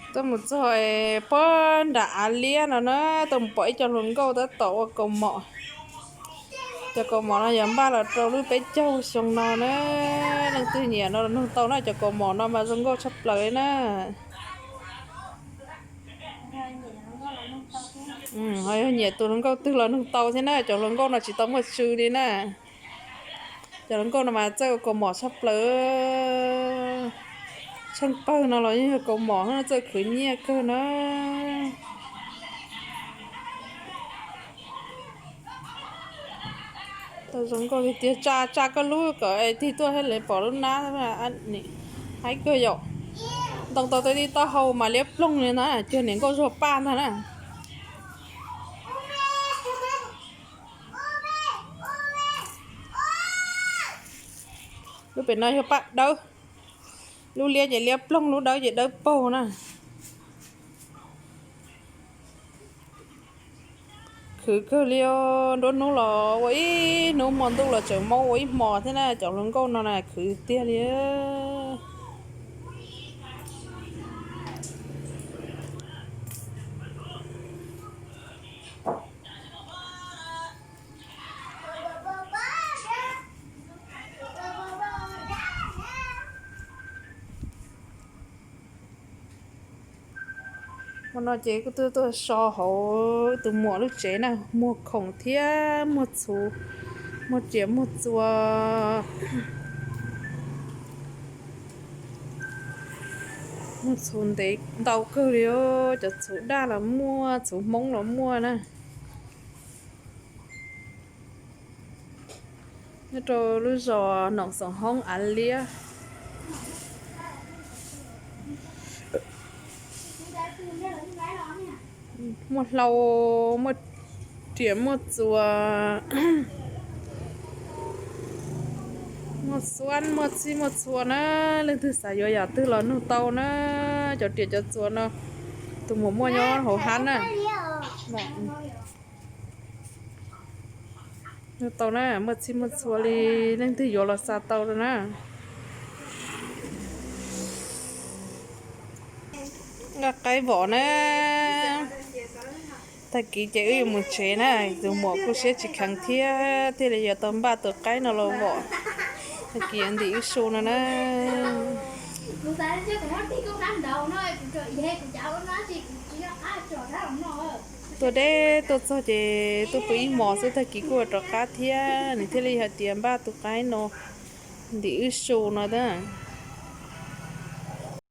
Tuaj mus txog puag nram av liab no na, tuaj mus pom ib co hluas nkauj tab tom ua kaus mom. Cov kaus mom no yog npaj los rau lub peb caug xyoo no na. Leej twg nyiam no los nug tau na, cov kaus mom no mas zoo nkauj tshaj plaws li na. Ho yog nyiam tus hluas nkauj twg los nug tau thiab na, cov hluas nkauj no tsis tau muaj tsw li na. Cov hluas nkauj no mas txawj ua kaus mom tshaj plaws. Tsheej pawg no los yeej yog kaus mom, txawj khwv nyiaj kawg na. Tau zoo nkauj tiag tiag, tsa tsa koj lub kom tig tuaj thiaj li pom lub nab. Haib kawg yom. Ntoo tau tej tib taub hau mas liab ploog li ntag, cuag niam nkauj zuag paj ntag na. Lub pem no yog paj dawb, lub liab ces liab ploog, lub dawb ces dawb paug na. Khwv kawg li, nruab hnub los ua ib hnub, hmo ntuj los tseem mob ua ib hmos thiab na. Cov hluas nkauj no na khwv tiag li. Hmo no ces kuv twb tuaj so hauv tus muam lub tsev na, muag khoom thiab muag txhuv, muag riam muag txuas, muag txhuv ntev ntau kawg li. Cov txhuv daj los muaj, txhuv hmoob los muaj na. Nyob rau lub zos Noom Xoom Hoob Av Liab. Muaj hlau, muaj riam muaj txuas, muaj xuab muaj txhij muaj txhua na. Leej twg xav yuav yam twg los nug tau na. Cov riam cov txuas no tus muam muaj nyob hauv hab na. Nug tau na, muaj txhij muaj txhua li, leej twg yuav los xa tau rau na. Nqa qaib vom na. Tag kis ces wb yuav mus tsev na, tus muam kuj siab tsis kheev thiab, thiaj li yuav tau npaj tus qaib no los vom. Tag kis yuav ntim wb su no na. Tuaj deb tuaj txog ces tuaj pw ib hmos xwb, tag kis kuj yuav rov qab thiab, nws thiaj li hais tias npaj tus qaib no ntim wb su no tab.